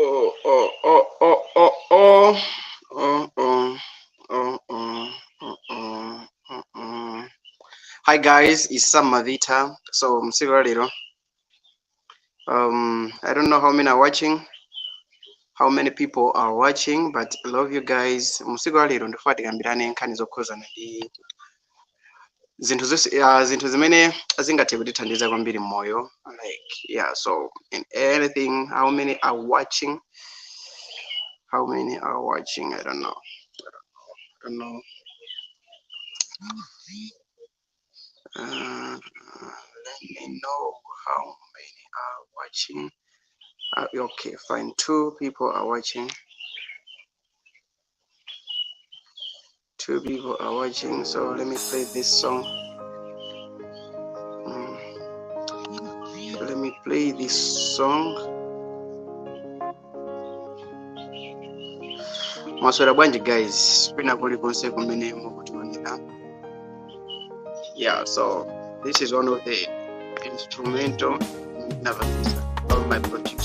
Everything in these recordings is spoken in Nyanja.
Oh, oh, oh, oh, oh, oh, oh, oh, oh, oh, oh, oh, oh, oh. Hi guys, it's Sam Mavita. So msiku lero. I don't know how many are watching, how many people are watching, but I love you guys. Msiku lero ndifuna tikambirane nkhani zokhuzana ndi zinthu zonse, zinthu zimene zingathe kutithandiza kwambiri mmoyo. Like, yeah, so in anything, how many are watching? How many are watching? I don't know. I don't know. Let me know how many are watching. Okay, fine. 2 people are watching. 2 people are watching. So let me play this song. Let me play this song. Maswera bwanji guys, pina kulikonse kumene mukutionera. Yeah, so this is one of the instrumental never of my producer.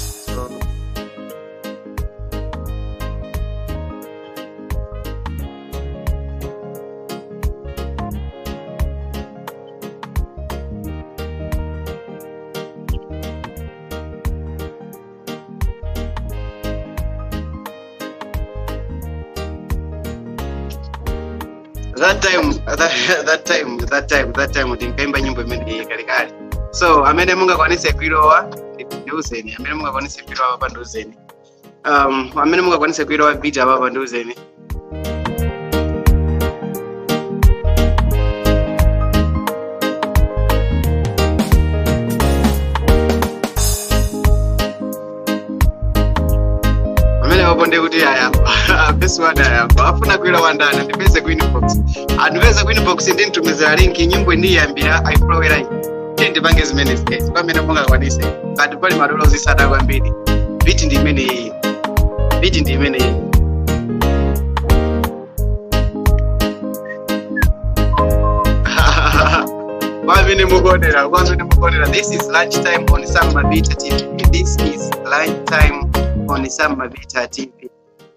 So that time ndinkaimba nyimbo imene kalekale. So amene mungakwanise kuilowa ndiuzeni, amene mungakwanise kuilowa pa ndiuzeni, amene mungakwanise kuilowa beat apa ndiuzeni. Amene waponde kuti ayamba this one ayamba afuna kuilowa ndani, ndipeze ku inbox, andipeze ku inbox ndintumizira link, nyimbo ndiyambira ayiflowera ndipange zimene guys, pamene mungakwanise. But pali madolo zisada kwambiri. Beat ndi imene iyi, beat ndi imene iyi. Kwamene mukuonera, kwamene mukuonera. This is lunchtime on Sam Mavita TV. This is lunchtime on Sam Mavita TV.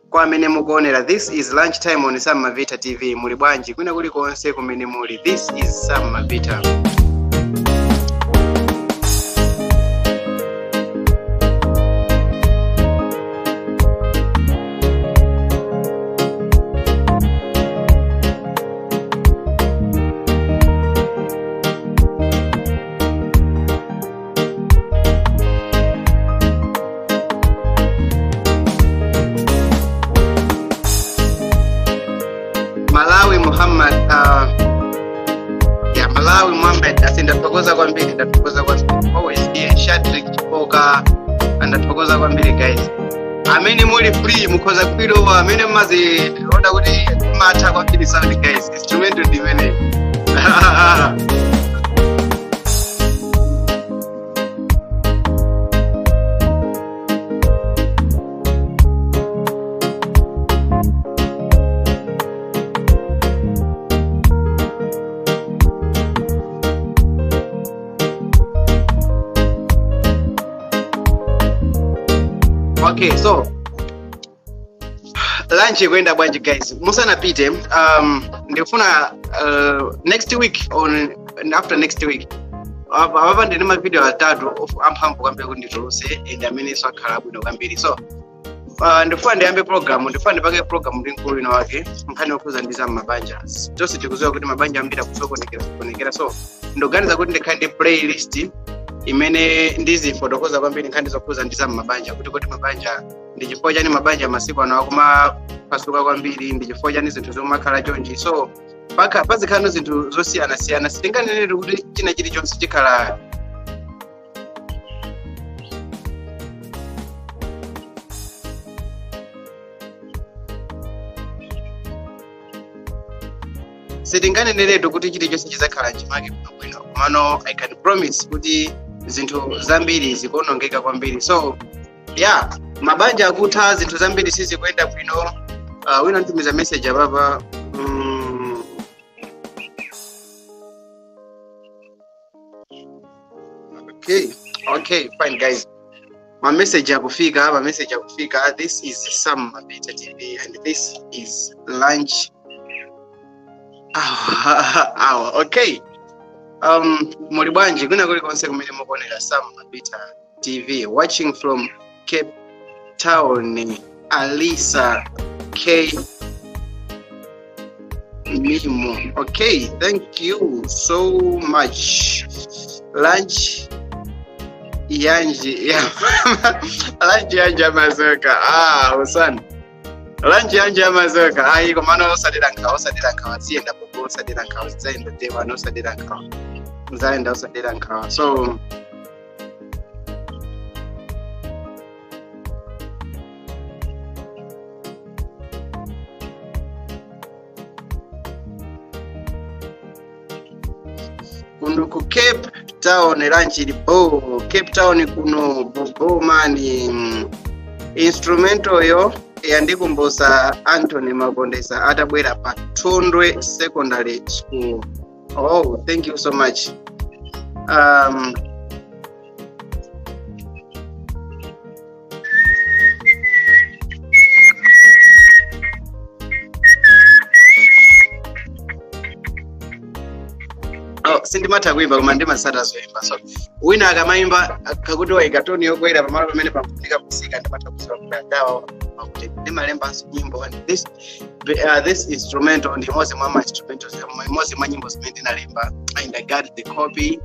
Kwamene mukuonera, this is lunchtime on Sam Mavita TV. Muli bwanji kwina kulikonse kumene muli. This is Sam Mavita. Malawi Muhammad, yeah, Malawi Muhammad, asi ndathokoza kwambiri, ndathokoza kwambiri. Always here, Shadrack Chipoka, ndathokoza kwambiri guys. Amene muli free mukhoza kuilowa, amene mazi ona kuti matha kwambiri sound guys, instrumental ndi imene. Okay, so lunch kwenda bwanji guys, musanapite, ndikufuna next week on after next week apa ndine ma video atatu amphamvu kwambiri kuti ndituluse and amene so akhala bwino kwambiri. So ndikufuna ndiyambe program, ndikufuna ndipange program ndi mkulu wina wake nkhani yokhuza ndi za mabanja. Tonse tikudziwa kuti mabanja ambiri akusokonekera kusokonekera, so ndoganiza kuti ndikhale ndi playlist imene ndizifotokoza kwambiri nkhani zokhuza ndi za mabanja, kuti kodi mabanja ndi chifukwa chani mabanja masiku ano akumapasuka kwambiri, ndi chifukwa chani zinthu zomakhala chonchi. So pazikhala zinthu zosiyanasiyana, sitinganenere kuti china chilichonse chikhala sitinganeneretu kuti chilichonse chizakhala chimake bwinobwino, komano I can promise kuti zinthu zambiri zikuonongeka kwambiri. So yeah, mabanja akutha, zinthu zambiri sizikuyenda bwino. Wina ntumiza message apapa. Okay, okay, fine guys. Ma message akufika, ma message akufika. This is Sam Mavita TV and this is lunch hour. Hour. Okay. Muli bwanji kwina kulikonse kumene mukuonera Sam Mavita TV? Watching from Cape Town, Alisa K Mimo. Okay, thank you so much. Lunch yanji ya lunch yanji amazoka. Ah, usani. Lunch yanji amazoka. Ayi, komano osadera nkhawa, osadera nkhawa, ziyenda popo, osadera nkhawa, zayenda tewano, osadera nkhawa. Zayenda, osadera nkhawa. So kuno ku Cape Town lunch ilipo. Cape Town kuno bobo mani. Instrumental yo yandikumbusa Anthony Makondesa atabwera pa Thondwe Secondary School. Oh, thank you so much. Oh, sindimatha kuimba koma ndimasata zoimba. So wina akamayimba kakuti waika tone yokwera pamalo pamene pakufunika kusika, ndimatha kuziwa kuti adawa kuti ndimalembanso nyimbo. And this instrumental ndi imodzi mwa ma instrumentals, imodzi mwa nyimbo zimene ndinalemba, and I got the copy.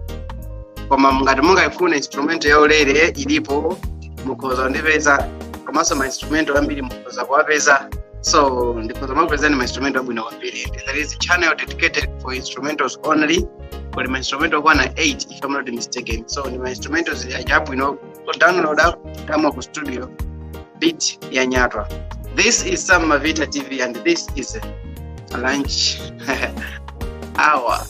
Koma ngati mungayifune instrumental yaulere, ilipo, mukhoza kundipeza. Komanso ma instrumental ambiri mukhoza kuwapeza. So ndikhoza makupezani ma instrumental abwino kwambiri. And there is a channel dedicated for instrumentals only. Kuli ma instrumental okwana 8, if I'm not mistaken. So ndi ma instrumentals abwino download kama ku studio beat ya nyatwa. This is Sam Mavita TV and this is lunch hour.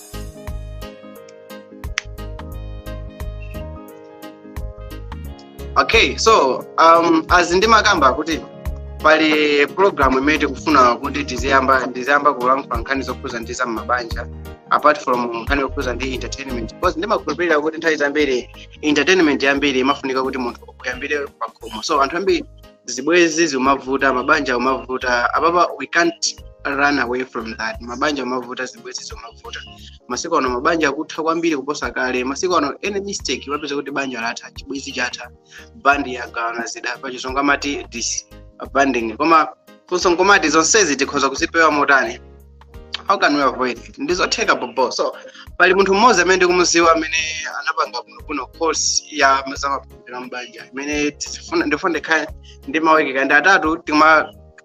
Okay, so as ndimakamba kuti pali program imene tikufuna kuti ndiziyamba kulankhula nkhani zokhuza ndi za m'mabanja, apart from nkhani yokhuza ndi entertainment, because ndimakhulupirira kuti nthawi zambiri entertainment yambiri imafunika kuti munthu uyambire pakhomo. So anthu ambiri zibwezi zimavuta, mabanja umavuta. Apapa we can't run away from that. Mabanja umavuta, zibwezi zimavuta. Masiku ano mabanja akutha kwambiri kuposa kale. Masiku ano any mistake wapeza kuti banja latha, chibwezi chatha, bandi yagawana zida, pachizungu amati disbanding. Koma funso nkomati, zonsezi tikhoza kuzipewa motani? How can we avoid it? Ndizotheka bobo. So pali munthu mmodzi amene ndikumuziwa amene anapanga kuno course ya zamaphunziro ambanja imene ndifuna ndikhale ndi mawiki kandi atatu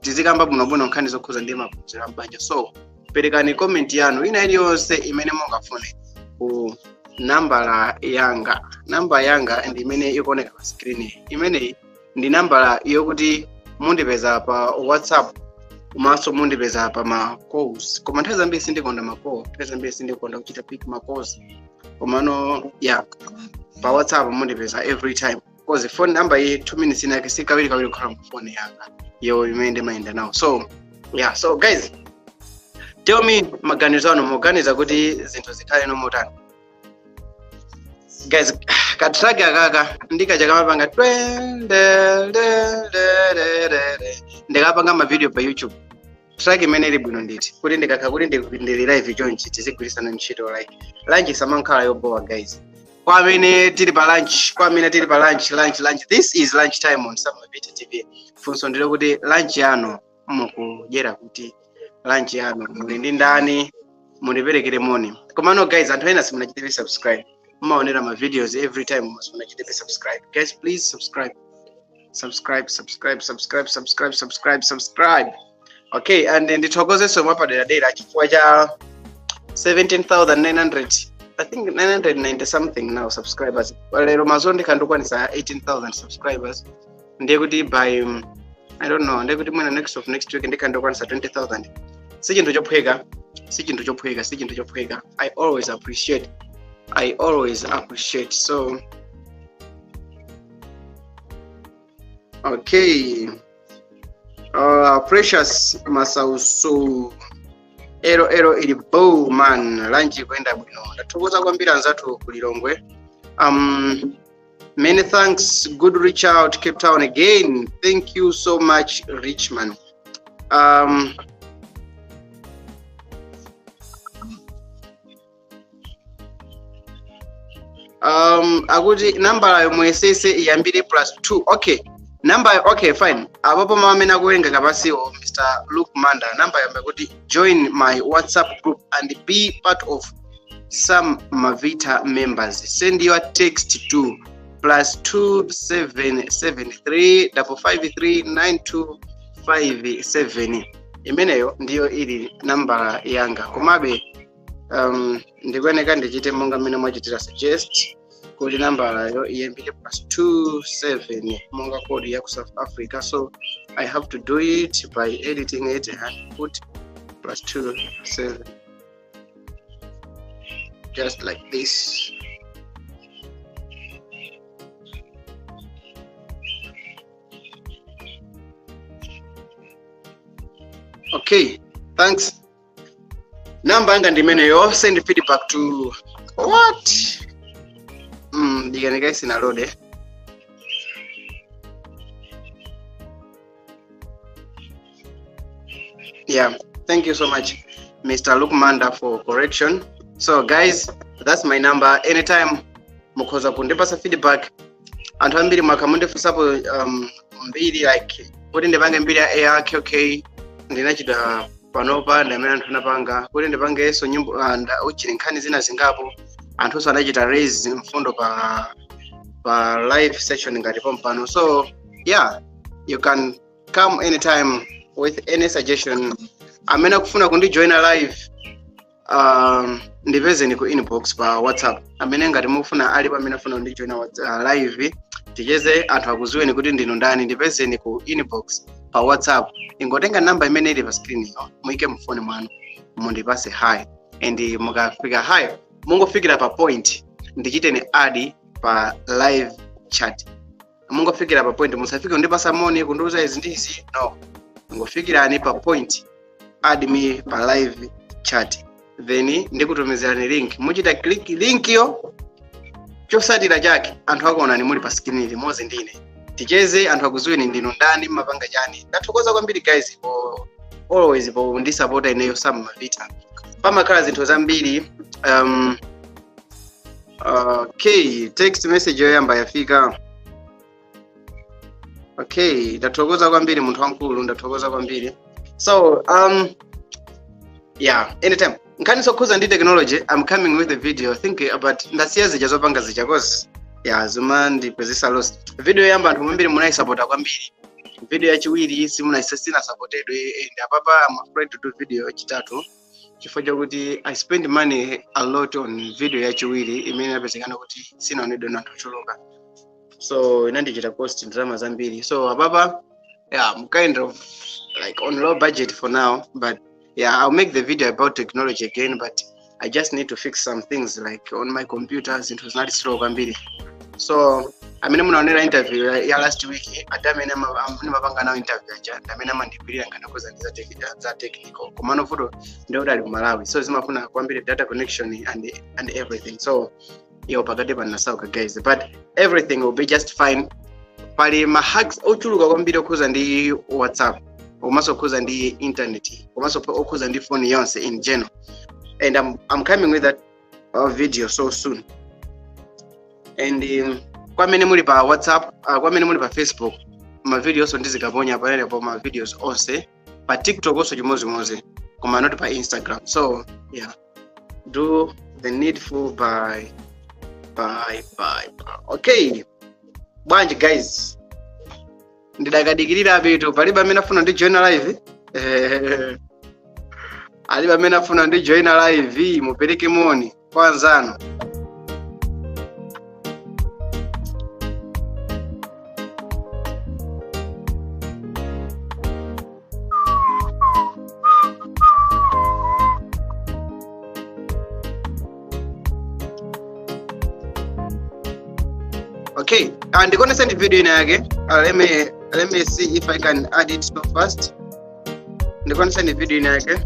tizikamba bwinobwino nkhani zokhuza ndi maphunziro ambanja. So perekani comment yanu ina iliyonse imene mungafune ku nambala yanga. Namba yanga ndi imene ikuoneka pa screen. Imeneyi ndi nambala yokuti mundipeza pa WhatsApp, komanso mundipeza pa ma calls. Koma nthawi zambiri sindikonda ma call, nthawi zambiri sindikonda kuchita pick ma calls. Komano yeah, pa WhatsApp mundipeza every time, because phone number iyi 2 minutes inake si kawiri kawiri kukhala mu phone yanga yo imene ndimayenda nawo. So yeah, so guys, tell me maganizo anu. Muganiza kuti zinthu zikhale nomotani, guys? Ka track akaka ndikacha kamapanga twendelelerere, ndikapanga ma video pa YouTube. Track imene ili bwino nditi kuti ndikakha kuti ndili live chonchi, tizigwirisana ntchito, like lunch samankhala yobowa, guys. Kwa amene tili pa lunch, kwa amene tili pa lunch, lunch, lunch, this is lunch time on Sam Mavita TV. Funso ndilo kuti lunch yanu mukudyera kuti? Lunch yanu muli ndi ndani? Mundiperekere moni. Komano guys, anthu ena simunachitepe subscribe. Mumaonera ma videos every time, simunachitepe subscribe. Guys, please subscribe, subscribe, subscribe, subscribe, subscribe, subscribe, subscribe. Okay, and ndithokozeso mwapaderadera chifukwa cha 17,900, I think 990 something now subscribers. Lero mazo ndikhandikwanisa 18,000 subscribers. Ndiye kuti by I don't know, ndiye kuti mwina next of next week ndikhandikwanisa 20,000. Si chinthu chophweka, si chinthu chophweka, si chinthu chophweka. I always appreciate, I always appreciate. So okay, Precious Masauso, ero ero ili bow man, lunch kuyenda bwino. Ndathokoza kwambiri anzathu ku Lilongwe. Many thanks. Good reach out, Cape Town again. Thank you so much, Richman. Akuti nambala yomwe sese iyambire plus 2. Okay, number, okay, fine. Apapo amene akuwerenga kapasiwo, Mr. Luke Manda, namba yamba kuti join my WhatsApp group and be part of some Mavita members. Send your text to +2773 553 9257. Imeneyo ndiyo ili nambala yanga. Komabe ndikuyeneka ndichite monga mmene mwachitira suggest kuti nambalayo iyambire plus 27 monga code ya ku South Africa. So I have to do it by editing it and put plus 27 just like this. Okay, thanks. Namba yanga ndimeneyo. Send feedback to what? Ndikaneka isinalode. Yeah, thank you so much, Mr. Lukmanda, for correction. So guys, that's my number. Anytime mukhoza kundipasa feedback. Anthu ambiri mwakamundifunsapo mbiri like kuti ndipange mbiri ya ARKK, ndinachita panopa ndamene anthu anapanga kuti ndipangenso nyimbo, uchili nkhani zina zingapo, anthunso anachita raise mfundo pa live session ngati pompano. So yeah, you can come anytime with any suggestion. Amene akufuna kundijoina live, ndipezeni ku inbox pa WhatsApp. Amene ngati mufuna, alipo amene afuna kundijoina live, ticheze, anthu akuziweni kuti ndinu ndani, ndipezeni ku inbox pa WhatsApp. Ingotenga namba imene ili pa screen iyo, muyike mfoni mwanu, mundipase hi, and mukafika hi, mungofikira pa point, ndichiteni add pa live chat. Mungofikira pa point, musafike kundipasa moni, kundiuza izi ndi izi, no. Ngofikirani pa point, add me pa live chat, then ndikutumizirani link. Muchita click link yo, chosatira chake anthu akuonani muli pa screen limodzi ndine, ticheze, anthu akuziweni ndinu ndani, mmapanga chani. Ndathokoza kwambiri guys for always po ndisapota ineyo Sam Mavita. Pamakhala zinthu zambiri. Okay, text message yoyamba yafika. Okay, ndathokoza kwambiri, munthu wamkulu, ndathokoza kwambiri. So yeah, anytime nkhani zokhuza ndi technology, I'm coming with a video. Think about ndasiya zija zopanga zija cause yeah, zima ndipezesa loss. Video yoyamba anthu mwambiri munayisapota kwambiri. Video yachiwiri sinasapotedwe, and apapa I'm afraid to do video yachitatu chifukwa chakuti I spend money a lot on video yachiwiri imene inapezekana kuti sinaonedwe na anthu ochuluka, so inandichita cost ndalama zambiri. So apapa, yeah, I'm kind of like on low budget for now, but yeah, I'll make the video about technology again, but I just need to fix some things like on my computer, zinthu zinali slow kwambiri. So amene munaonera interview ya last week, ati amene ndimapanga nawo interview aja ndi amene amandigwirira nkhani za za technical, komano vuto ndikuti ali ku Malawi, so zimafuna kwambiri data connection and everything. So iyo pakati panasauka guys, but everything will be just fine. Pali ma hacks ochuluka kwambiri okhuza ndi WhatsApp, komanso okhuza ndi internet, komanso okhuza ndi phone yonse in general, and I'm coming with that video so soon. And kwamene muli pa WhatsApp, kwamene muli pa Facebook, ma videos ndizikaponya pamenepo, ma videos onse pa TikTok onso chimozimozi, koma not pa Instagram. So yeah, do the needful. Bye bye bye, bye. Okay, bwanji guys, ndidakadikirira apitu, palibe amene afuna ndi join live? Alibe amene afuna ndi join live? Mupereke moni kwa anzanu. Okay, ndikuonesa ndi video ina yake. Let me see if I can add it so fast. Ndikuonesa ndi video ina yake.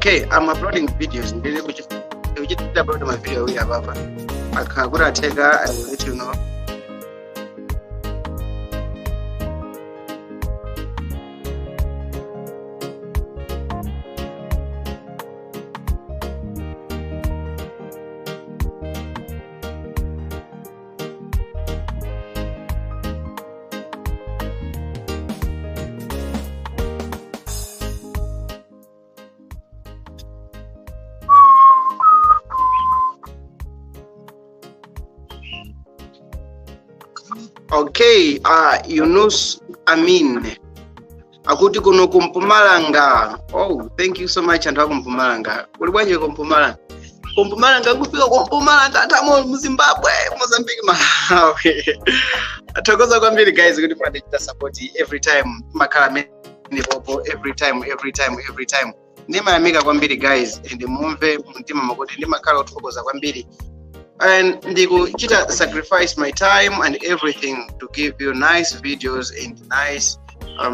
Okay, I'm uploading videos. Ndili kuchita upload ma video awiri apapa. Akhala kuti atheka, I will let you know. Okay, Yunus Amin akuti kuno kumpumalanga. Oh, thank you so much, anthu akumpumalanga. Kuli bwanji kumpumalanga? Kumpumalanga, kufika kumpumalanga, atamo mu Zimbabwe, Mozambique, Malawi. Athokoza kwambiri guys kuti mwandichita support every time, makhala amene popo every time, every time, every time. Ndimayamika kwambiri guys, and mumve mtima makuti ndimakhala othokoza kwambiri and ndikuchita sacrifice my time and everything to give you nice videos and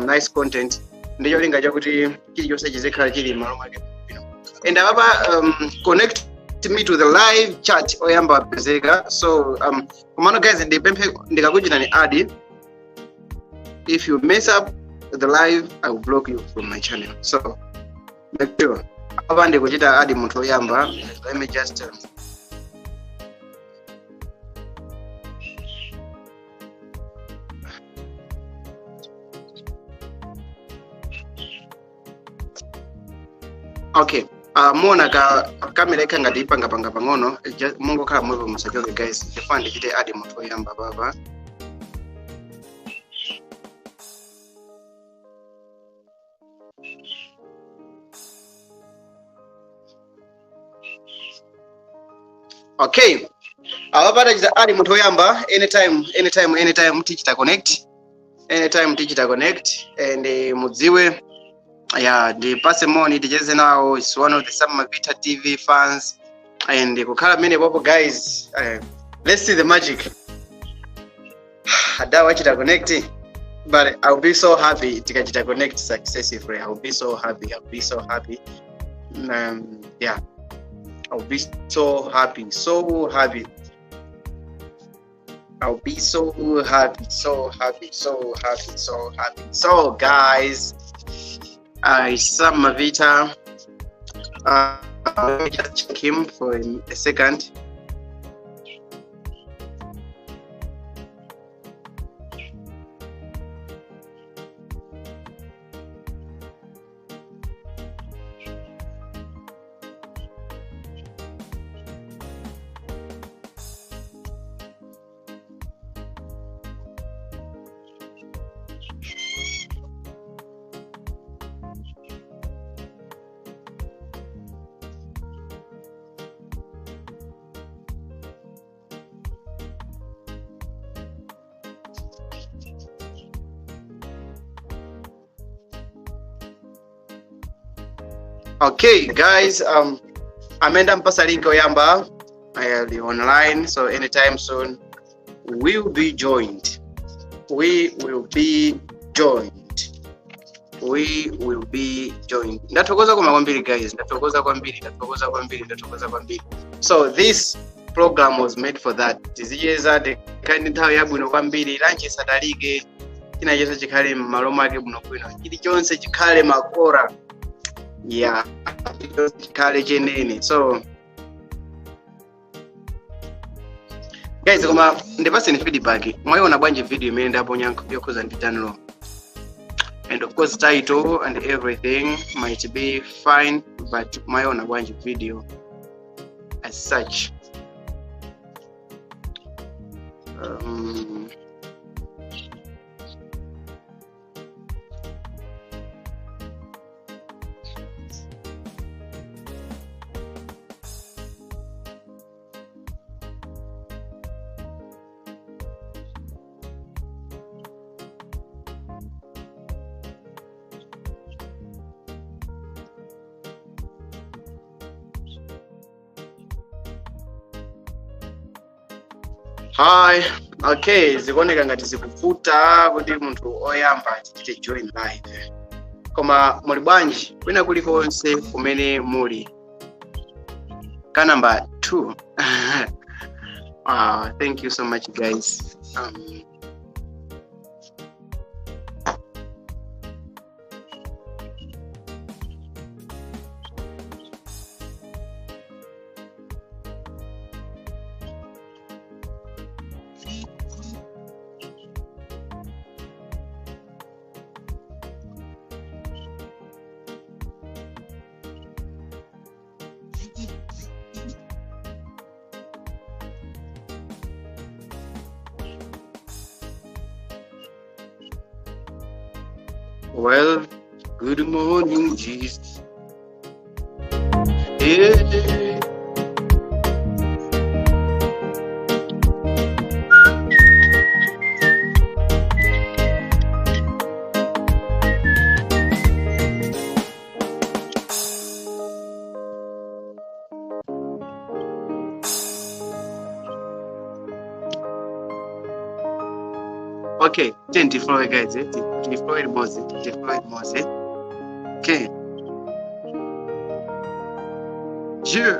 nice content, ndicholinga chakuti chilichonse chizikhala chili m'malo mwake bwino. And apapa connect me to the live chat, oyamba apezeka. So komano guys, ndipemphe, ndikakuchitani add, if you mess up the live, I will block you from my channel. So make sure apa ndikuchita add munthu oyamba. Let me just okay, muona ka kamera ikha ngati ipangapanga pang'ono. Mungokhala mwepo, musachoke guys, chifukwa ndichite add munthu oyamba papa. Okay, apa patachita add munthu oyamba. Anytime, anytime, anytime tichita connect, anytime tichita connect. And mudziwe ya ndipase moni, ticheze nawo. Is one of the Sam Mavita TV fans and kukhala mmene popo guys. Let's see the magic. Adawa achita connect, but I'll be so happy tikachita connect successfully. I'll be so happy, I'll be so happy. Yeah, I'll be so happy, so happy. I'll be so happy, so happy, so happy, so happy. So guys, Sam Mavita. Let me just check him for a second. Okay guys, amenda mpasa link oyamba ali online, so anytime soon we will be joined, we will be joined, we will be joined. Ndathokoza koma kwambiri guys, ndathokoza kwambiri, ndathokoza kwambiri, ndathokoza kwambiri. So this program was made for that. Tizicheza, tikhale ndi nthawi yabwino kwambiri, lunch isatalike, china chonse chikhale m'malo mwake bwinobwino, chilichonse chikhale makora, yeah, chilichonse chikhale chenene. So guys, koma ndipaseni feedback, mwayiona bwanji video imene ndaponya yokhuza ndi Dan Lu? And of course title and everything might be fine, but mwayiona bwanji video as such? Hi, okay, zikuoneka ngati zikuvuta kuti munthu oyamba achichite join live. Koma muli bwanji kwina kulikonse kumene muli. Ka number 2. Thank you so much guys. Well, good morning, Jesus. Yeah. Okay, then deploy guys, eh? Deploy Mose, deploy Mose. Okay. Je.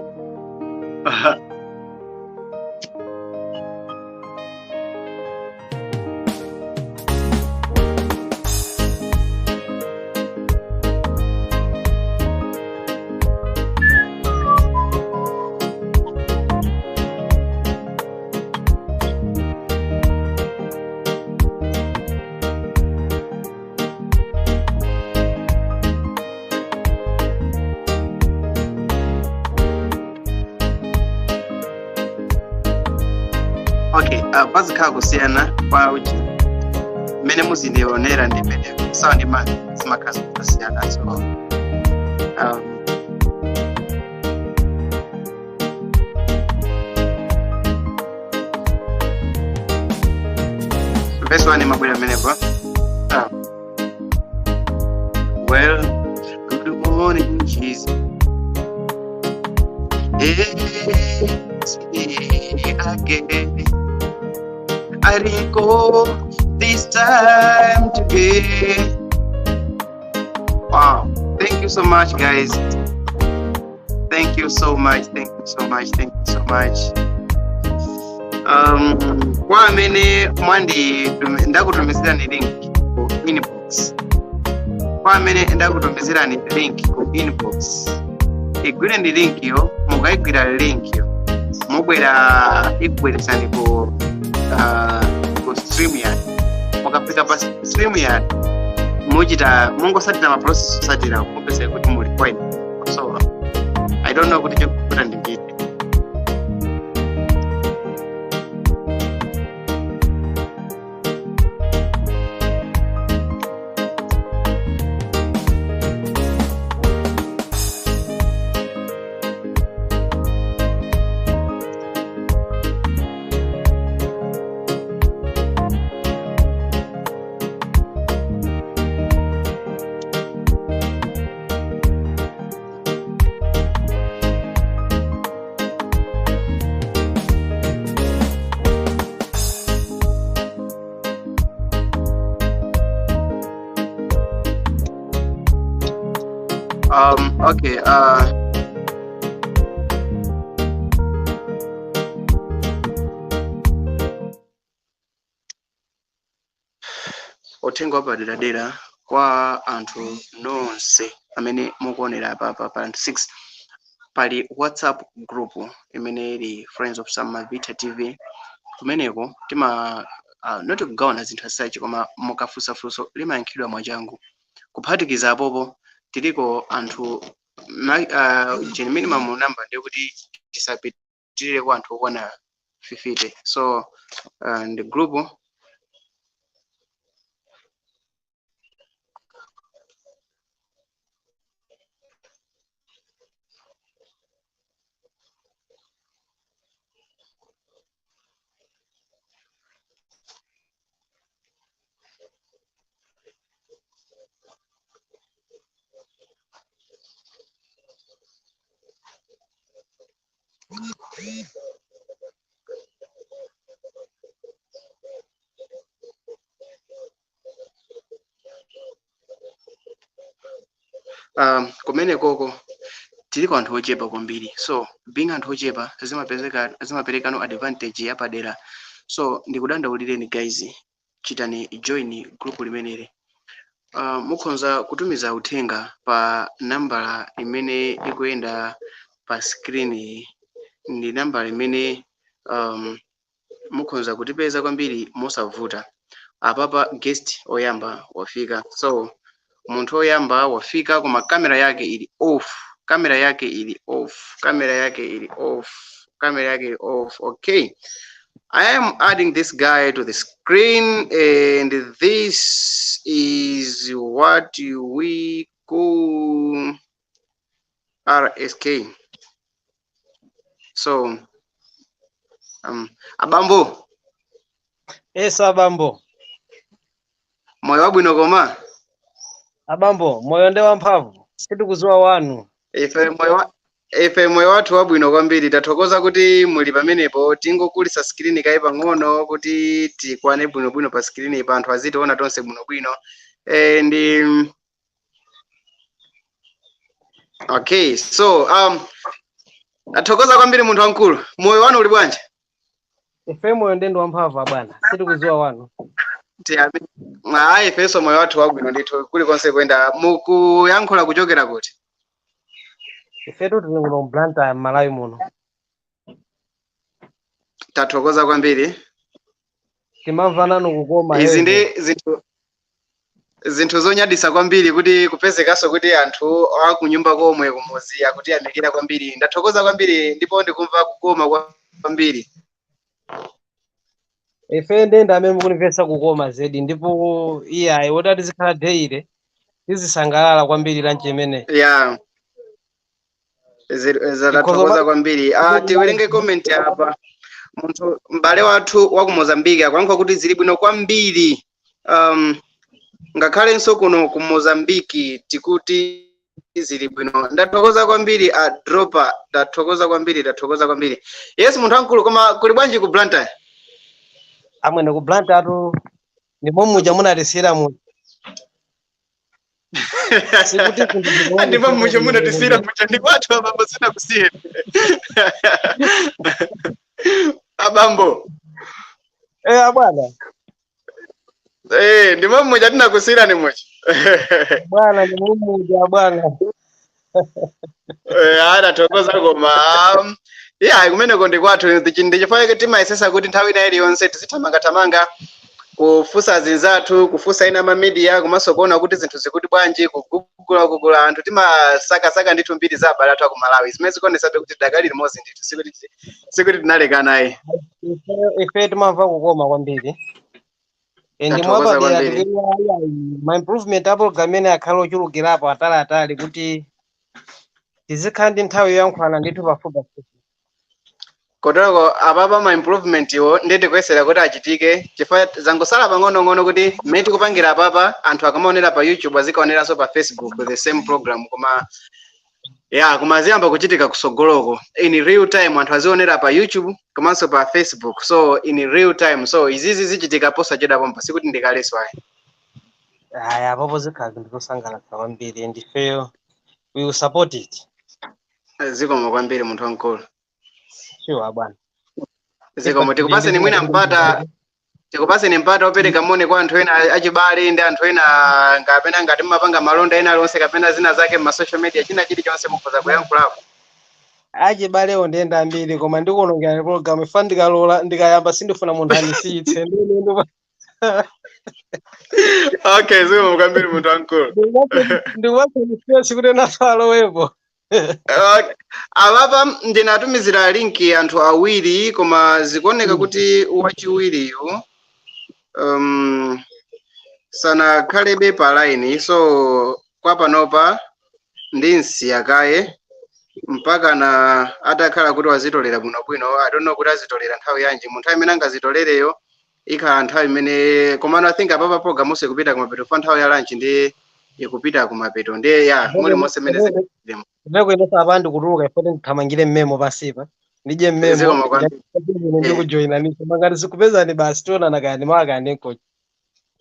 Okay, pazikhala kusiyana kwa uchi mmene muzindionera ndi mmene sawa ndi mani zimakhala kusiyana, so verse 1 imabwera mmenepo. Well, good morning Jesus. It's me again. I didn't go this time today. Wow. Thank you so much, guys. Thank you so much. Thank you so much. Thank you so much. Kwa amene mwandi ndakutumizirani link ku inbox. Kwa amene ndakutumizirani link ku inbox. Igwire ndi link yo, mukayigwira link yo. Mubwera ikubweresani ku StreamYard. Mukafika pa StreamYard muchita mungosatira ma process osatira mupese kuti muli fine. So I don't know kuti chokuta ndi chiti. Okay, uthenga wapaderadera kwa anthu nonse amene mukuonera apa pa anthu 6 pali WhatsApp group imene ili Friends of Sam Mavita TV. Kumeneko tima not kugawana zinthu asachi koma mukafunsafunso limayankhidwa mwachangu. Kuphatikiza apopo tiliko anthu minimum number ndiyo kuti tisapitirire kwa anthu okwana 50. So the group Kumene koko tiliko anthu ochepa kwambiri, so being anthu ochepa zimapezeka zimaperekano advantage yapadera. So ndikudandaulireni guys, chitani join group limeneli. Mukhoza kutumiza uthenga pa nambala imene ikuyenda pa screen. Ndi nambala imene mukhoza kutipeza kwambiri mosavuta. Apapa guest oyamba wafika. So munthu oyamba wafika, koma kamera yake ili off, kamera yake ili off, kamera yake ili off, kamera yake ili off. Okay, I am adding this guy to the screen, and this is what we call RSK. So abambo. Yes, abambo. Moyo wabwino koma? Abambo, moyo nde wamphamvu, sitikuziwa wanu. Ife moyo wathu wabwino kwambiri. Tathokoza kuti muli pamenepo. Tingokulisa screen kayi pang'ono kuti tikwane bwinobwino pa screen pa, anthu azitiona tonse bwinobwino. And okay, so tathokoza kwambiri, munthu wamkulu. Moyo wanu uli bwanji? Ife moyo nde ndi wamphamvu, abwana, sitikuziwa wanu. Ayi, ifenso moyo wathu wabwino ndithu kulikonse kuyenda. Mukuyankhula kuchokera kuti? Ifetu tili kuno Blantyre, Malawi muno. Tathokoza kwambiri. Timamva nanu kukoma. Izi Heavy. ndi zinthu zonyadisa kwambiri kuti kupezekanso kuti anthu akunyumba komwe kumuzi akutiyamikira kwambiri. Ndathokoza kwambiri ndipo ndikumva kukoma kwambiri. Ife ndende amene mukunimvetsa kukoma zedi, ndipo iyayi, woti tizikhala daily tizisangalala kwambiri lunch imene. Ya, zatathokoza kwambiri. Tiwerenge comment apa. Munthu m'bale wathu wa ku Mozambique akuyankha kuti zili bwino kwambiri. Ngakhalenso kuno ku Mozambique tikuti zili bwino. Ndathokoza kwambiri, a Dropa. Ndathokoza kwambiri, ndathokoza kwambiri. Yes, munthu wamkulu, koma kuli bwanji ku Blantyre? Amwene, ku Blantyre atu ndimo muja munatisiyira mu sikuti zinthu zikuoneka. Ndipo mucho munatisiyira mucha ndi kwathu, abambo, sinakusiye, abambo. Eh, abwana. Eh, ndimo muja tinakusiyirani mucha. Bwana, ndimo muja, bwana. Eh, adathokoza koma yeah, kumeneko ndi kwathu. Ndichifukwa timayesesa kuti nthawi ina iliyonse tizithamangathamanga kufunsa azinzathu, kufunsa ina ma media, komanso kuona kuti zinthu zikuti bwanji, kugugula kugula anthu. Timasakasaka ndithu mbiri za abale athu aku Malawi zimene zikuonesabe kuti dakali limodzi ndithu, sikuti tinalekanayi. Ife timamva kukoma kwambiri. Ndi Tathokoza mwapadera kwambiri. Tikuti ma improvement a program imene akhala ochulukirapo ataliatali kuti tizikhala ndi nthawi yoyankhulana ndithu pafupi pafupi. Kotero apapa ma improvement iwo nditi kuyesera kuti achitike, chifukwa zangosala pang'onong'ono kuti mmene tikupangira apapa, anthu akamaonera pa YouTube azikaoneranso pa Facebook the same program. Koma ya, koma aziyamba kuchitika kusogoloko in real time, anthu azionera pa YouTube komanso pa Facebook, so in real time. So izizi zichitika posachedwa pompa, sikuti ndikaleso ayi. Aya, apopo zikhala zinthu zosangalatsa kwambiri, and ifeyo we will support it. Zikomo kwambiri, munthu wamkulu. Sure, bwana. Zikomo. Tikupaseni mwina mpata, tikupaseni mpata opereka moni kwa anthu ena achibale ndi anthu ena, kapena ngati mumapanga malonda ena aliwonse kapena zina zake ma social media, china chilichonse mukhoza kuyankhulapo. Achibalewo ndiyenda ambiri, koma ndikuonongera program ifa ndikalola ndikayamba, sindifuna munthu andisiyitse. Okay, zikomo kwambiri, munthu wamkulu. Ndikupaseni space kuti naso alowepo. Okay. Apapa ndinatumizira link anthu awiri, koma zikuoneka kuti wachiwiriyu sanakhalebe pa line, so kwa panopa ndinsiya kaye mpaka na atakhala kuti wazitolera bwinobwino. I don't know kuti azitolera nthawi yanji. Mu nthawi imene angazitolereyo ikhala nthawi imene, komano I think apapa program ikupita kumapeto fa nthawi ya lunch ndi ikupita kumapeto, ndiye ya muli monse mmene zilimo. Ndeko inenso apa ndikutuluka ifoti ndithamangire mmemo pasipa, ndidye mmemo. Zikomo kwambiri. Ndikujoyinaniso mangati sikupezani, basi tionana kaya ndimawa kaya ndinkochi.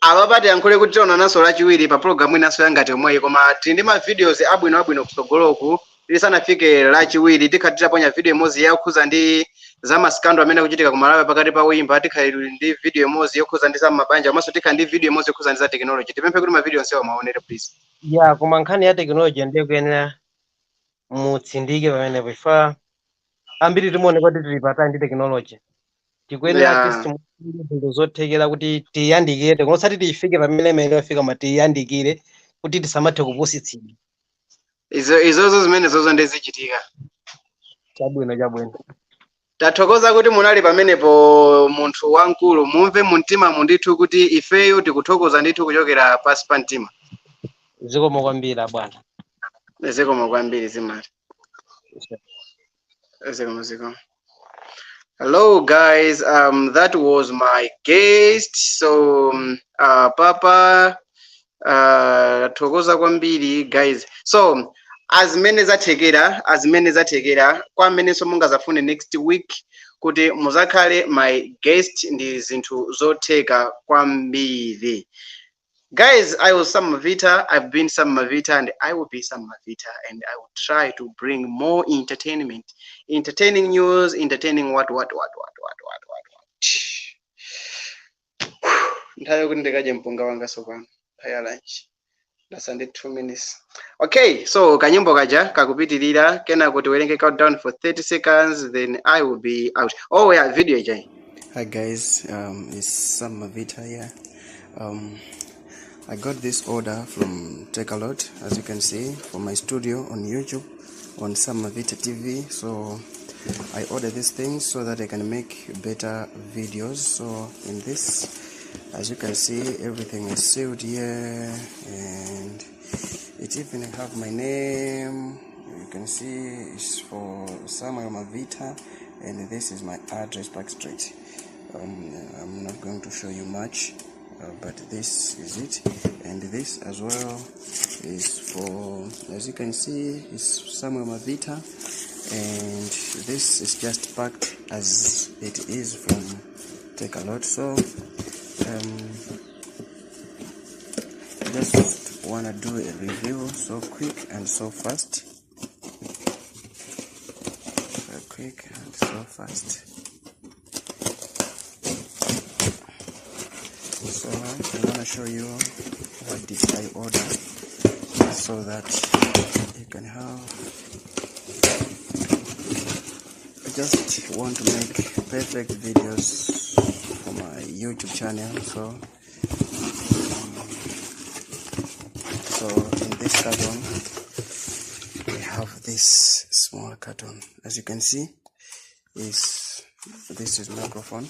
Apa tiyankhule kuti tionananso Lachiwiri pa program inanso yangati yomweyi, koma tili ndi ma videos abwino abwino kutsogoloku. Tisanafike Lachiwiri tikhala titaponya video imodzi yokhuza ndi za ma scandal amene akuchitika ku Malawi pakati pa oyimba, tikhala ndi video imodzi yokhuza ndi za mabanja, komanso tikhala ndi video imodzi yokhuza ndi za technology. Tipemphe kuti ma video onsewa muwaonere, please. Ya, koma nkhani ya technology ndiye kuyenera mutsindike pamenepo, chifukwa ambiri timaoneka kuti tili patali ndi technology. Tikuyenera at least zinthu zothekera kuti tiyandikire, osati tiyifike pamene imene yafika, koma tiyandikire kuti tisamathe kupusitsidwa. Izo izozo zimene zozo ndizichitika. Chabwino, chabwino. Tathokoza kuti munali pamenepo, munthu wamkulu. Mumve mumtima mundithu kuti ifeyo tikuthokoza ndithu kuchokera pasi pa mtima. Zikomo kwambiri, bwana. Zikomo kwambiri, zimati zikomo, zikomo. Hello guys, that was my guest. So papa thokoza kwambiri, guys. So azimene zathekera, azimene zathekera kwa amenenso mungazafune next week kuti muzakhale my guest, ndi zinthu zotheka kwambiri. Guys, I was Sam Mavita. I've been Sam Mavita and I will be Sam Mavita, and I will try to bring more entertainment, entertaining news, entertaining what what what what what what what what. Nthawi yokuti ndikadye mpunga wanga sopano, nthawi ya lunch, ndasala ndi 2 minutes. Okay, so kanyimbo kaja kakupitirira, kenako tiwerenge countdown for 30 seconds, then I will be out. Oh yeah, video ijai. Hi guys, it's Sam Mavita here. I got this order from Takealot, as you can see, for my studio on YouTube, on Sam Mavita TV. So I ordered these things so that I can make better videos. So in this, as you can see, everything is sealed here, and it even have my name. You can see it's for Samuel Mavita, and this is my address, Park Street. I'm not going to show you much, but this is it. And this as well is for, as you can see, it's Samuel Mavita, and this is just packed as it is from Takealot. So just wanna do a review so quick and so fast, so quick and so fast. So I want to show you what did I order so that you can have. I just want to make perfect videos for my YouTube channel. So in this carton we have this small carton. As you can see, is this is microphone.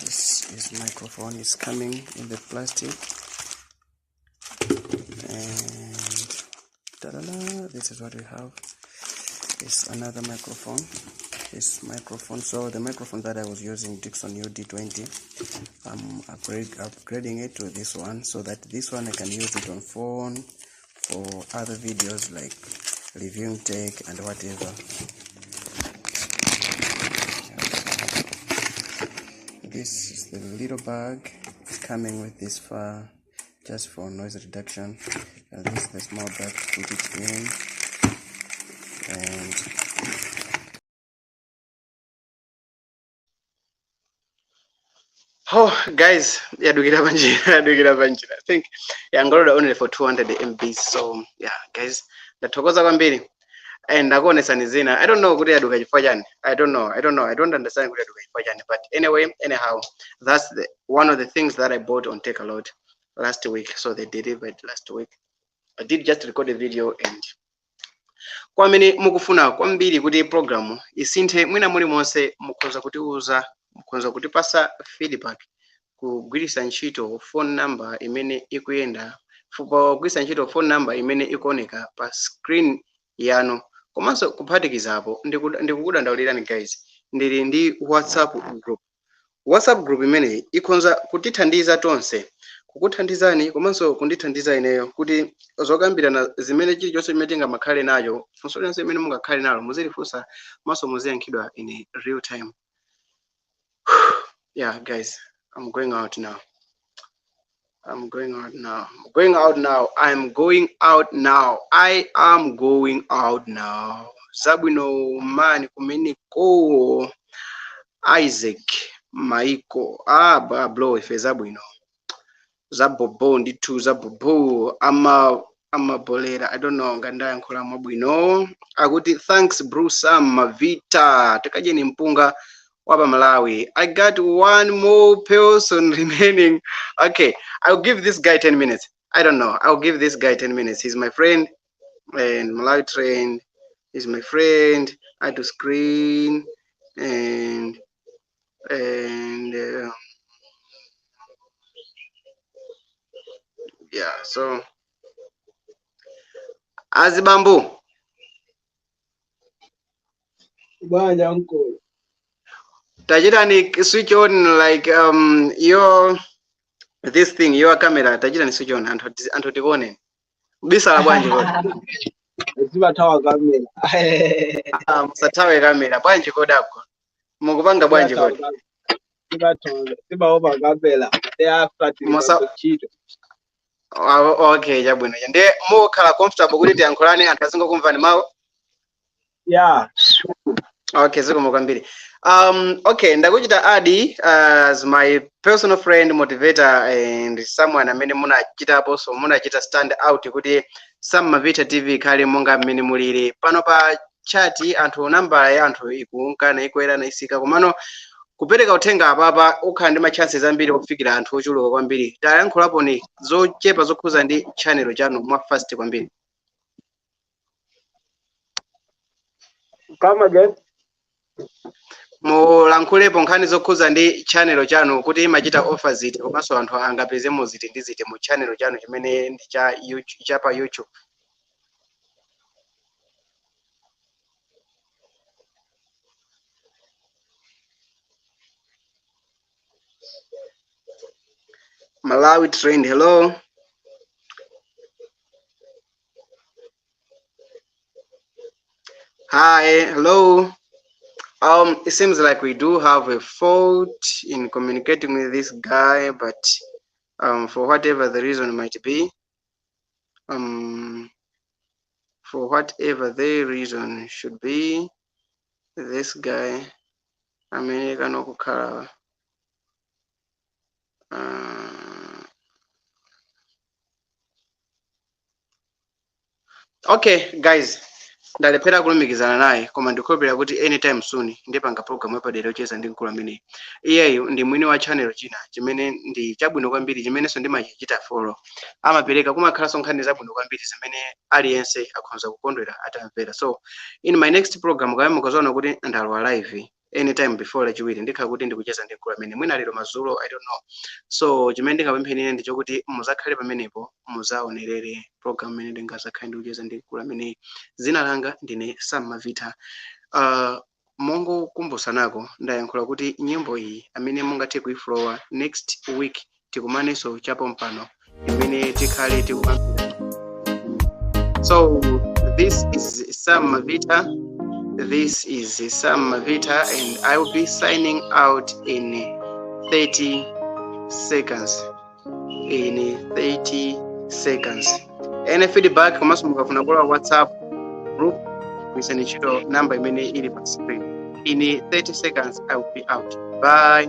This is microphone is coming in the plastic, and ta-da-da, this is what we have. It's another microphone. This microphone. So the microphone that I was using, Dixon UD20, I'm upgrading it to this one, so that this one I can use it on phone for other videos like reviewing tech and whatever. This is the little bag coming with this far, just for noise reduction. And this is the small bag to put it in. And oh guys, yadukira panjira, yadukira panjira. I think yangoloda only for 200 MB. So yeah guys, ndathokoza kwambiri and ndakuonesani zina. I don't know kuti yaduka chifukwa chani. I don't know, I don't know, I don't understand kuti yaduka chifukwa chani, but anyway, anyhow, that's the one of the things that I bought on Takealot last week. So they delivered last week. I did just record a video, and kwa amene mukufuna kwambiri kuti program isinthe mwina muli monse, mukhoza kutiuza, mukhoza kutipasa feedback kugwiritsa ntchito phone number imene ikuyenda, kugwiritsa ntchito phone number imene ikuoneka pa screen yanu. Komanso kuphatikizapo, ndikukudandaulirani guys, ndili ndi WhatsApp group. WhatsApp group imeneyi ikhonza kutithandiza tonse, kukuthandizani komanso kundithandiza ineyo, kuti zokambirana zimene chilichonse chimene tingamakhale nacho, funso lililonse limene mungakhale nalo, muzilifunsa komanso muziyankhidwa in real time. Yeah guys, I'm going out now. I'm going out now. I'm going out now. I'm going out now. I am going out now. Zabwino mani kumeneko Isaac Maiko. Ah, ba bro ife zabwino. Zabobo ndithu zabobo ama amabolera. I don't know ngandayankhula mwabwino. Akuti thanks bro Sam Mavita. Tikadyeni mpunga wapa Malawi. I got one more person remaining. Okay, I'll give this guy 10 minutes. I don't know. I'll give this guy 10 minutes. He's my friend and Malawi trained. He's my friend. I do screen and yeah. So Azibambo, Bwana mkulu. Tachitani switch on like your this thing, your camera. Tachitani switch on anthu anthu tikuone. Bisala bwanji kodi? Zibathawa kamera. Ah, musathawe kamera bwanji kodako. Mukupanga bwanji kodi? Zibathawa zibaopa kamera. They after Musa ntchito. Ah, okay, chabwino. Ndiye mukhala comfortable kuti tiyankhulane anthu azingokumvani mawu? Yeah. Okay, zikomo kwambiri. Okay, ndakuchita add as my personal friend, motivator and someone amene munachitapo so munachita stand out kuti Sam Mavita TV ikhale monga mmene mulili. Pano pa chat anthu nambala ya anthu ikunkana ikwera na isika komano kupereka uthenga apapa ukhala ndi ma chances ambiri okufikira anthu ochuluka kwambiri. Tayankhulapo ni zochepa zokhuza ndi channel chanu mwa fast kwambiri. Come again. Mulankhulepo nkhani zokhuza ndi channel chanu kuti imachita offer ziti komanso anthu angapezemo ziti ndi ziti mu channel chanu chimene ndi cha YouTube, cha pa YouTube. Malawi Trend, hello. Hi, hello. It seems like we do have a fault in communicating with this guy, but for whatever the reason might be, for whatever the reason should be, this guy, amene kanokukhala okay guys, ndalephera kulumikizana naye koma ndikhulupirira kuti anytime soon ndipanga program yapadera yocheza ndi mkulu ameneyi. Iyeyu ndi mwini wa channel china chimene ndi chabwino kwambiri chimenenso ndimachichita follow. Amapereka kumakhalanso nkhani zabwino kwambiri zimene aliyense akhoza kukondwera atamvera. So in my next program kaya mukazaona kuti ndalowa live anytime before Lachiwiri ndikhala kuti ndikucheza ndi mkulu amene mwina lero madzulo, I don't know. So chimene ndingapempheni ine ndichokuti muzakhale pamenepo muzaonerere program imene ndingazakhale ndikucheza ndi mkulu ameneyi. Dzina langa ndine Sam Mavita. Mongokumbutsanako ndayankhula kuti nyimbo iyi amene mungathe kuifollowa next week tikumanenso chapompano imene tikhale tikukambirana. So this is Sam Mavita. This is Sam Mavita and I will be signing out in 30 seconds. In 30 seconds. Any feedback komanso mukafuna kulowa WhatsApp group gwiritsani ntchito namba imene ili pa screen. In 30 seconds I will be out. Bye.